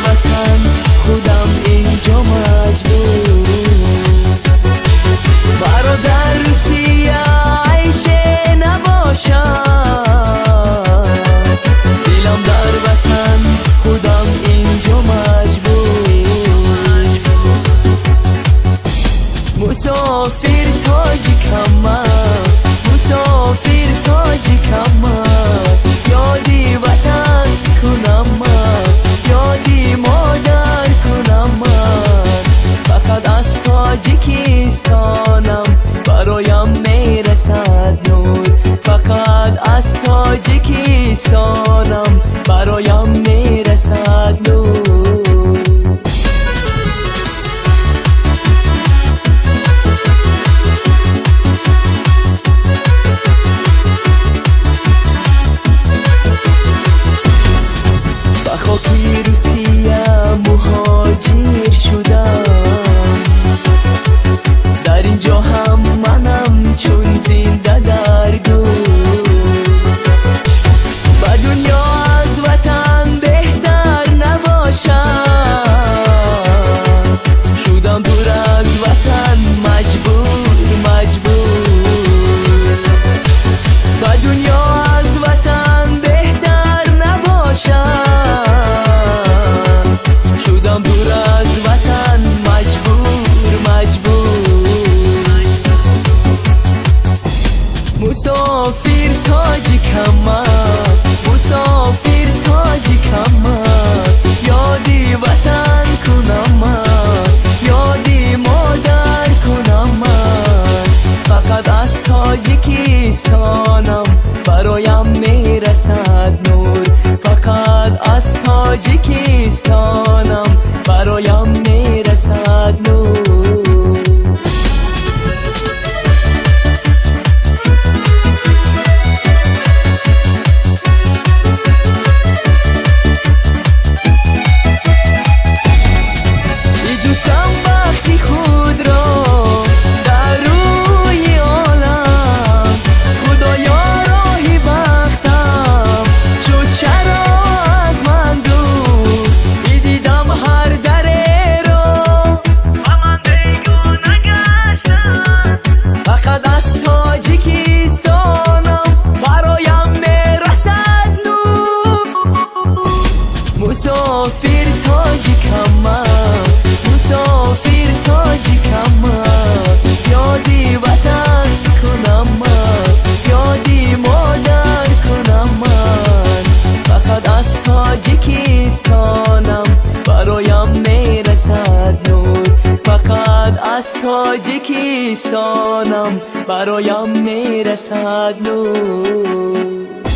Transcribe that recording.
ватан, худам инҷо маҷбур. Маро дар Русия айше набошад, дилам дар ватан, худам инҷо маҷбур. Мусофир тоҷикам ман, мусофир тоҷикам ман, ёди ватан кунам ман, ёди модар кунам ман. Фақат аз Тоҷикистонам бароям мерасад нур, фақат аз Тоҷикистонам бароям мерасад нур. Ба хоки Русия муҳоҷир шудам, дар инҷо ҳам манам чун зинда дар гӯр. Ба дунё аз ватан беҳтар набошад, шудам дур аз ватан маҷбур, маҷбур. Ба дунё аз ватан беҳтар набошад, шудам дур аз ватан маҷбур, маҷбур. Мусофир тоҷикам ман, мусофир тоҷикам ман, ёди ватан кунам ман, ёди модар кунам ман. Фақат аз Тоҷикистонам бароям мерасад нур, фақат аз Тоҷикистонам бароям мерасад нур. Биҷустам бахти худро дар рӯи олам, Худоё роҳи бахтам шуд чаро аз ман дур. Бидидам ҳар дареро, ба ман бегона гаштам, фақат аз Тоҷикистонам бароям мерасад нур. Мусофир тоҷикам ман, мусофир тоҷикам ман, ёди ватан кунам ман, ёди модар кунам ман. Фақат аз Тоҷикистонам бароям мерасад нур, фақат аз Тоҷикистонам бароям мерасад нур.